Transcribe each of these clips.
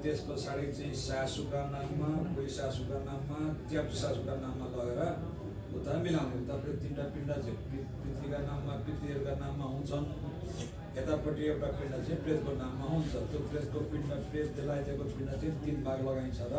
त्यस पछाडि चाहिँ सासूका नाममा, कोही सासूका नाममा, च्याप्चो सासूका नाममा लगेर उता मिलाउने। उतापट्टि तिनवटा पिण्ड चाहिँ पितृका नाममा, पितृहरूका नाममा हुन्छन्। यतापट्टि एउटा पिण्ड चाहिँ प्रेतको नाममा हुन्छ। त्यो प्रेतको पिण्ड, प्रेतलाई दिएको पिण्ड चाहिँ 3 भाग लगाइन्छ र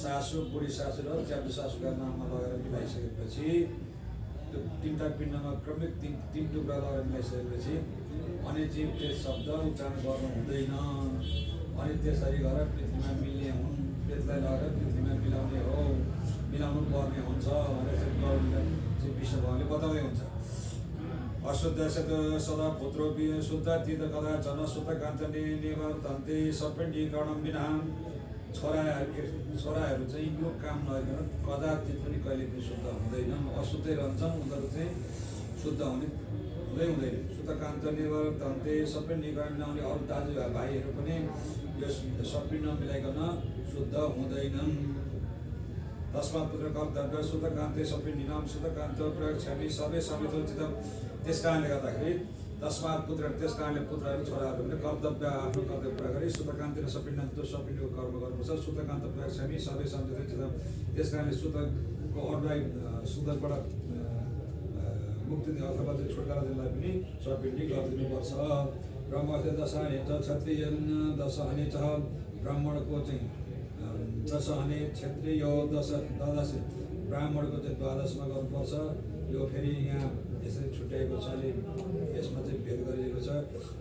सासू, बुढी सासू र च्याप्चो सासूका नाममा लगेर मिलाइसकेपछि त्यो 3वटा पिण्डमा क्रमिक 3 टुक्रा लगेर मिलाइसकेपछि अनि चाहिँ प्रेत शब्द उच्चारण गर्नु हुँदैन। अनि त्यसरी गरेर पृथ्वीमा मिल्ने हुन्, प्रेतलाई लगेर पृथ्वीमा मिलाउने हो, मिलाउनु पर्ने हुन्छ भनेर चाहिँ गौरीले चाहिँ विष्णु भगवानले बताउँदै हुन्छ। अशुद्ध सदा पुत्रो शुद्ध तीर्थ कदा जन शुद्ध कान्तने निवर्तन्ते सर्पेण्डीकरणं विना। छोराहरू चाहिँ यो काम नगरिकन कदाचित पनि कहिले पनि शुद्ध हुँदैनन्, अशुद्धै रहन्छन्। उनीहरू चाहिँ शुद्ध हुँदैन। शुद्ध कान्त निवर्तन्ते सर्पेण्डीकरण मिलाउने अरू दाजुभाइहरू पनि यो सर्पिण्ड मिलाइकन शुद्ध हुँदैनन्। तस्मात् पुत्र कर्तव्य शुद्ध कान्ते सर्पिण्डिनाम शुद्ध कान्त प्रयच्छामि सर्वे समितोचित। त्यस कारणले गर्दाखेरि तस्मात् पुत्र, त्यस कारणले पुत्रहरू छोराहरू पनि कर्तव्य, आफ्नो कर्तव्य पुरा गरी शुद्ध कान्ति र सर्पिण्ड त्यो सर्पिण्डको कर्म गर्नुपर्छ। शुद्ध कान्त प्रयच्छामि सर्वे समितोचित। त्यस कारणले शुद्धको अरूलाई शुद्धबाट मुक्ति अथवा चाहिँ छुटकारा दिनलाई पनि सर्पिण्डी गरिदिनुपर्छ। ब्रह्मस्य दशाने च क्षत्रियन दशहने च। ब्राह्मणको चाहिँ दशहने, क्षत्रिय द्वादश, ब्राह्मणको चाहिँ 12मा गर्नुपर्छ। यो फेरि यहाँ यसरी छुट्याएको छ, यसमा चाहिँ भेद गरिएको छ।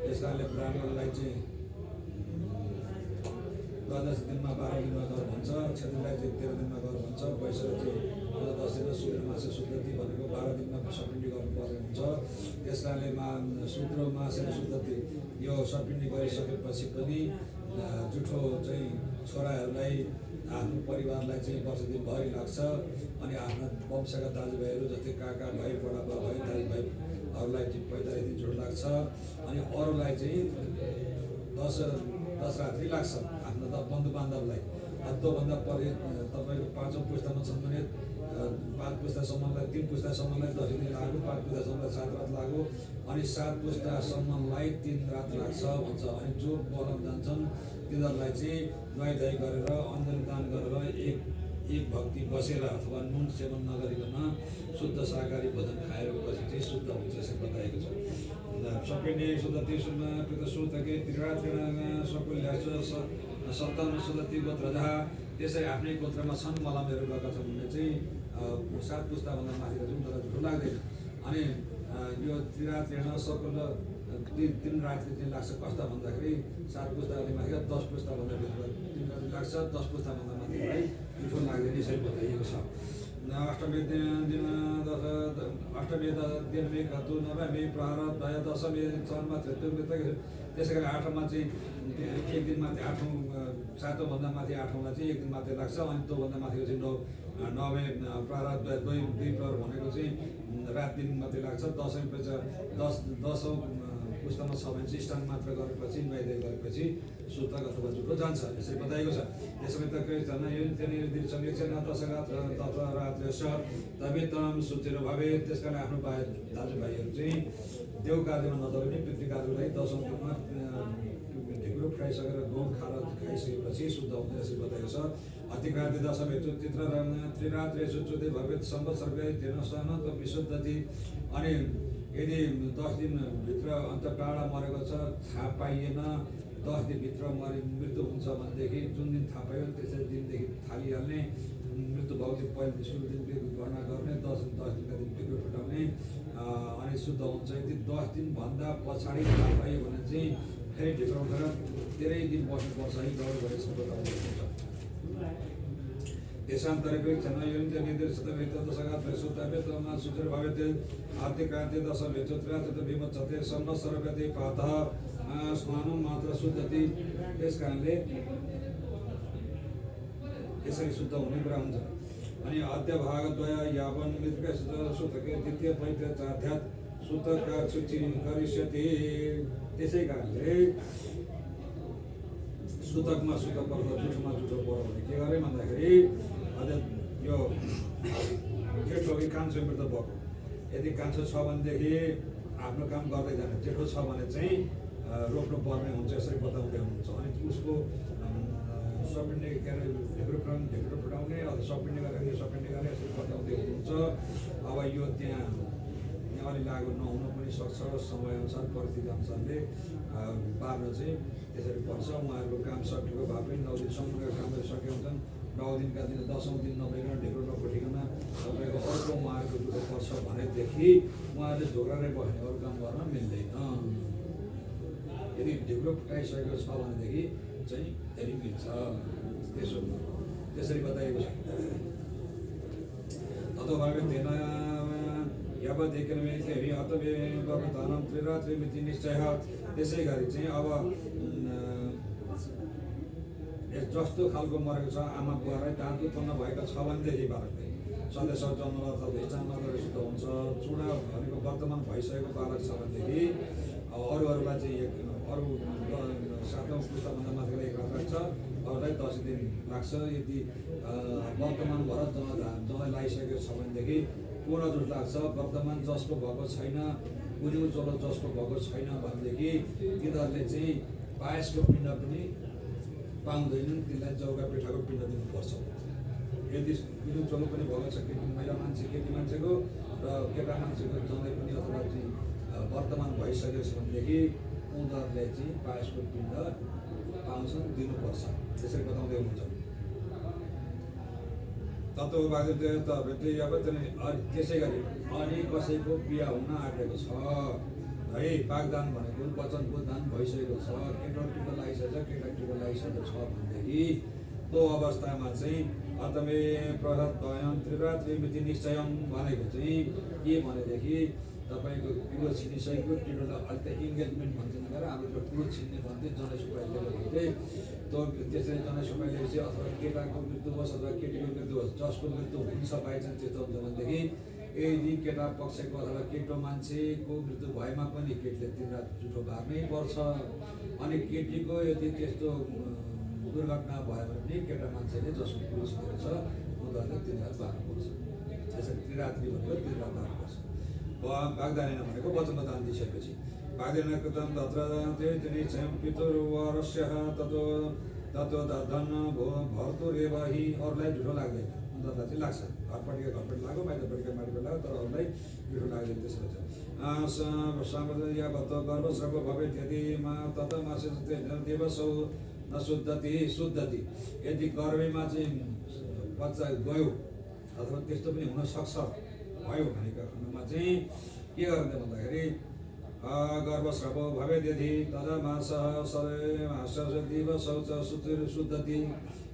त्यस कारणले ब्राह्मणलाई चाहिँ 12 दिनमा 12 दिनमा गर भन्छ, क्षत्रियलाई चाहिँ 13 दिनमा गर भन्छ। वैश्यलाई चाहिँ 10 दिन सूर्य मासे शुद्धति भनेको 12 दिनमा सर्पिण्डी गर्नुपर्ने हुन्छ। त्यस कारणले शुद्र मासे शुद्धति यो सर्पिण्डी गरिसकेपछि पनि जुठो चाहिँ छोराहरूलाई, आफ्नो परिवारलाई चाहिँ वर्ष दिनभरि लाग्छ। अनि आफ्ना वंशका दाजुभाइहरू जस्तै काका भाइ, बडाबा भाइ, दाजुभाइहरूलाई चाहिँ 45 दिन जुठो लाग्छ। अनि अरूलाई चाहिँ 10 रात्रि लाग्छ आफ्नो बन्धु बान्धवलाई। त्योभन्दा पछि तपाईँको 5औं पुस्तामा छन् भने 5 पुस्तासम्मलाई, 3 पुस्तासम्मलाई 10 दिन लाग्यो, 5 पुस्तासम्मलाई 7 रात लाग्यो, अनि 7 पुस्तासम्मलाई 3 रात लाग्छ भन्छ। अनि जो बलम जान्छन् तिनीहरूलाई चाहिँ नुहाइधुवाइ गरेर अन्नदान गरेर एक भक्ति बसेर अथवा नुन सेवन नगरिकन शुद्ध शाकाहारी भोजन खाएर पछि चाहिँ शुद्ध हुन्छ यसरी बताएको छ। सर्पिण्डी शुद्धति शुद्ध कृत शुद्धके त्रिरात्रिण सकुल्यास सन्तान शुद्धति गोत्रजः। त्यसरी आफ्नै गोत्रमा छन् मलमहरू गएका छन् भने चाहिँ 7 पुस्ताभन्दा माथिको चाहिँ उनीहरूलाई झुटो लाग्दैन। अनि यो त्रिरात्रिण सकुल 3 रात्रि चाहिँ लाग्छ। कस्ता भन्दाखेरि 7 पुस्ताले माथि 10 पुस्ताभन्दा भित्र 3 रात्रि लाग्छ, 10 पुस्ताभन्दा माथिलाई झुटो लाग्दैन यसरी बताइएको छ। अष्टमी दिनमे घातु नवमी प्रहर भय दशमी चरमा तृतीय। त्यसै गरी 8मा चाहिँ 1 दिन माथि 8औं, 7औँभन्दा माथि 8औँलाई चाहिँ 1 दिन माथि लाग्छ। अनि त्योभन्दा माथिको चाहिँ 9वें प्रहर 2 प्रहर भनेको चाहिँ रात दिन माथि लाग्छ। दशौँ पुस्तामा छ भने चाहिँ स्नान मात्र गरेपछि, नुहाइधुवाइ गरेपछि शुद्ध अथवा जुठो जान्छ यसरी बताएको छ। यसमा त केही छैन। यो त्यहाँनिर दीर्घसंरक्षण दशगात तथा रात्रेश तबितम शुचिर भवे। त्यस कारण आफ्नो दाजुभाइहरू चाहिँ देव कार्यमा नदौडिने, पितृ कार्यलाई 10औं दिनमा ढिक्रो फ्राइसकेर गहुँ खाइसकेपछि शुद्ध हुने यसरी बताएको छ। अतिक्रान्ति दशम हेतु चित्र त्रिरात्रे शुद्धि भवेत् संवत्सरकै तेन सन त विशुद्धति। अनि यदि 10 दिनभित्र अन्त टाढा मरेको छ, थाहा पाइएन, 10 दिनभित्र मृत्यु हुन्छ भनेदेखि जुन दिन थाहा पायो त्यसै दिनदेखि थालिहाल्ने, मृत्यु भएको दिन पहिलो सुरु दिन गणना गर्ने, 10 दिनका दिन बिग्रो फुटाउने, अनि शुद्ध हुन्छ। यदि 10 दिनभन्दा पछाडि थाहा पायो भने चाहिँ फेरि ढिक्रो उठेर 13 दिन बस्नुपर्छ है गौर गरेर बताउनु हुन्छ। देशान्तरिपेक्षण निर्देशित दशगात शुद्धमा शुचिर भवेत्। आर्थिक्रान्ति दशम हेतु त्रिरात्रित विमोचते संवत्सरव्यति प्रातः स्नानं मात्र शुद्धति। त्यस कारणले यसरी शुद्ध हुने कुरा हुन्छ। अनि अध्यभागद्वय यावन् मृतक शुद्धके द्वितीय पैत्र चाध्यात् शुद्धका सूची करिष्यति। त्यसै कारणले शुद्धमा शुद्ध पर्व, जुठोमा जुठो पर्व भने के गरे भन्दाखेरि यो जेठो कान्छो मृत भएको, यदि कान्छो छ भनेदेखि आफ्नो काम गर्दै जाने, जेठो छ भने चाहिँ रोक्नु पर्ने हुन्छ यसरी बताउँदै हुनुहुन्छ। अनि उसको सपिन्ने के अरे ढेक्रो फुटाउने अथवा सपिन्ने गरेर सपिन्ने गरेर यसरी बताउँदै हुनुहुन्छ। अब यो त्यहाँ अलि लागु नहुन पनि सक्छ, समयअनुसार परिस्थिति अनुसारले पार्न चाहिँ त्यसरी पर्छ। उहाँहरूको काम सकेको भए पनि 9 दिनसम्मका कामहरू सकेका हुन्छन्। 9 दिनका दिन 10औँ दिन नभइकन ढेक्रो नफुटिकन तपाईँको अर्को उहाँहरूको दुःख पर्छ भनेदेखि उहाँहरूले झोक्रारै बस्ने, अरू काम गर्न मिल्दैन। यदि ढेक्रो फुटाइसकेको छ भनेदेखि चाहिँ फेरि मिल्छ। त्यसरी बताइएको छ। अथवा तेन यावदेकनमेतेहि अतवे वर्तमानं त्रिरात्रिमिति निश्चयः। त्यसै गरी चाहिँ अब जस्तो खालको मरेको छ आमा बुवालाई दाँत उत्पन्न भएको छ भनेदेखि बालकले सन्देश जन्म अथवा हिचानमा गएर शुद्ध हुन्छ। चुडा भनेको वर्तमान भइसकेको बालक छ भनेदेखि अरूहरूलाई चाहिँ अरू 7औं पुस्ताभन्दा माथिको 1 रात लाग्छ, अरूलाई 10 दिन लाग्छ। यदि वर्तमान भएर जनै लगाइसकेको छ भनेदेखि पूर्ण जुट लाग्छ। वर्तमान जसको भएको छैन, उनी चलो जसको भएको छैन भनेदेखि तिनीहरूले चाहिँ पायसको पिण्ड पनि पाउँदैनन्, तिनीलाई जौगा पिठाको पिण्ड दिनुपर्छ। यदि उनी चलो पनि भएको छ महिला मान्छे केटी मान्छेको र केटा मान्छेको जनै पनि अथवा चाहिँ वर्तमान भइसकेको छ भनेदेखि उनीहरूले चाहिँ पायसको पिण्ड पाउँछन्, दिनुपर्छ। त्यसरी बताउँदै हुनुहुन्छ। तत्त्व त्यसै गरी अनि कसैको बिहा हुन आँटेको छ है, वाग्दान भनेको वचनको दान भइसकेको छ, केटा टिको लगाइसकेको छ, केटा टिको लगाइसकेको छ भनेदेखि त्यो अवस्थामा चाहिँ अतमे प्रहत भयन त्रिरात्रिमिति निश्चयम भनेको चाहिँ के भनेदेखि तपाईँको कुरो छिनिसकेको टिकोलाई अहिले त इङ्गेजमेन्ट भन्छन् गरेर अब त्यो कुरो छिन्ने भन्थे जनै सुपाइले भन्थे। त्यो त्यसरी जनै सुपाइलेपछि अथवा केटाको मृत्यु होस् अथवा केटीको मृत्यु होस्, जसको मृत्यु हुन्छ बाइचान्स त्यस्तो हुन्छ भनेदेखि यदि केटा पक्षको अथवा केटो मान्छेको मृत्यु भएमा पनि केटीले 3 रात जुठो बार्नै पर्छ। अनि केटीको यदि त्यस्तो दुर्घटना भयो भने पनि केटा मान्छेले जसको कुरो छिनेको छ उनीहरूले 3 रात बार्नुपर्छ। त्यसरी त्रिरात्रि भनेको 3 रात बार्नुपर्छ। वाग्दान भनेको वचनको दान दिइसकेपछि वाग्दान कृतं तत्र त्यही चाहिँ पितुर्वरस्य तत्त्व धन भर्तुरेव हि। अरूलाई ढिलो लाग्दैन, उनीहरूलाई चाहिँ लाग्छ। घरपट्टिको घरपट्टि लाग्यो, बाहिरपट्टिको बाहिरपट्टि लाग्यो, तर अरूलाई ढिलो लाग्दैन। त्यसरी चाहिँ सामर्थ्य गर्भस्राव भवेत् यदि तत मासे देवसौ न शुद्धति। यदि गर्भमा चाहिँ बच्चा गयो अथवा त्यस्तो पनि हुनसक्छ भयो भनेको खण्डमा चाहिँ के गर्ने भन्दाखेरि गर्भस्राव भवेत् यदि तदा मासः दिवसौ च शुद्धति।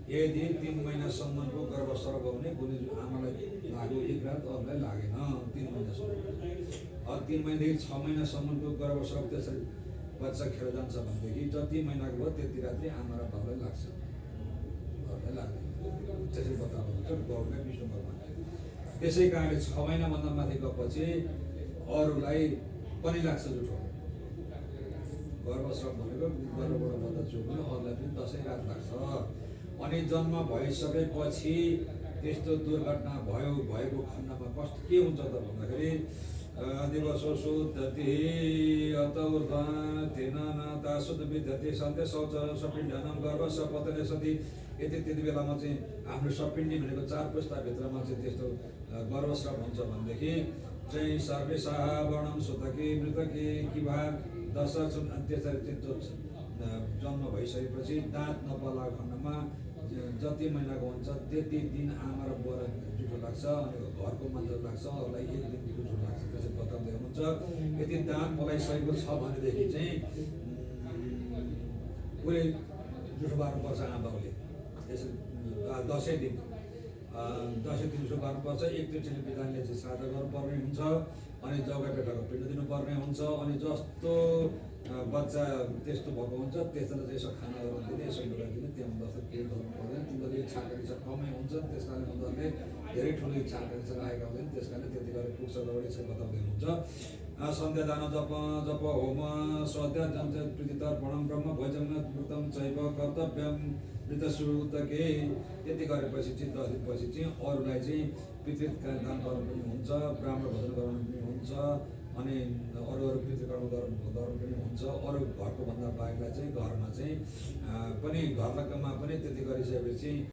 यदि 3 महिनासम्मको गर्भस्राव हुने कुनै आमालाई लाग्यो 1 रात, अरूलाई लागेन 3 महिनासम्म। 3 महिनादेखि 6 महिनासम्मको गर्भस्राव त्यसरी बच्चा खेर जान्छ भनेदेखि जति महिनाको भयो त्यति रात्रि आमा र बाबुलाई लाग्छ, अरूलाई लाग्दैन। त्यसरी बताएको हुन्छ गौरवलाई विष्णु भगवान। त्यसै कारणले 6 महिनाभन्दा माथि गएपछि अरूलाई पनि लाग्छ जुठो। गर्भस्राव भनेको गर्भबाट बच्चा चुक्ने, अरूलाई पनि 10 रात लाग्छ। अनि जन्म भइसकेपछि त्यस्तो दुर्घटना भएको खण्डमा कस्तो के हुन्छ त भन्दाखेरि दिवसो शुद्धति अत ऊर्ध्व तेन नाता शुद्ध विद्यते सन्ते शौच सपिण्डनं गर्भस्य पतने सति। त्यति बेलामा चाहिँ आफ्नो सपिण्डी भनेको 4 पुस्ताभित्रमा चाहिँ त्यस्तो गर्भस्राव हुन्छ भनेदेखि चाहिँ सर्वेशाह वर्णम सुतकी मृतकी किभा 10 त्यसरी त्यस्तो जन्म भइसकेपछि दाँत नपला खण्डमा जति महिनाको हुन्छ त्यति दिन आमा र बुवा जुठो लाग्छ। अनि घरको मान्छे लाग्छ, अरूलाई 1 दिन जुठो लाग्छ। त्यसरी बताउँदै हुनुहुन्छ। यदि दाँत पलाइसकेको छ भनेदेखि चाहिँ पुरै जुठो बार्नुपर्छ आमाबाउले। त्यसरी 10 दिन जुठो बार्नुपर्छ। एकचोटि विधानले चाहिँ श्राद्ध गर्नुपर्ने हुन्छ, अनि जग्गा पेटाको पिण्ड दिनुपर्ने हुन्छ। अनि जस्तो बच्चा त्यस्तो भएको हुन्छ त्यसलाई चाहिँ यसो खाना दिने, यसो लुगा दिने, त्यहाँ जस्तो केही गर्नु पर्दैन। तिनीहरू इच्छा कमै हुन्छ, त्यस कारण उनीहरूले धेरै ठुलो इच्छा आएका हुँदैन, त्यस कारण त्यति गरेर पुग्छ गरी चाहिँ बताउँदै हुनुहुन्छ। सन्ध्यादान जप होम स्वाध्याय जन्छ प्रीतितर्पणम ब्रह्म भोजन वृतम चैव कर्तव्यम मृतसुतके। त्यति गरेपछि चाहिँ 10 दिनपछि चाहिँ अरूलाई चाहिँ पितृ दान गर्नु पनि हुन्छ, ब्राह्मण भोजन गराउनु पनि हुन्छ, अनि अरू पितृकर्म गर्नु पनि हुन्छ। अरू घरको भन्दा बाहेकलाई चाहिँ घरमा चाहिँ पनि घरमा पनि त्यति गरिसकेपछि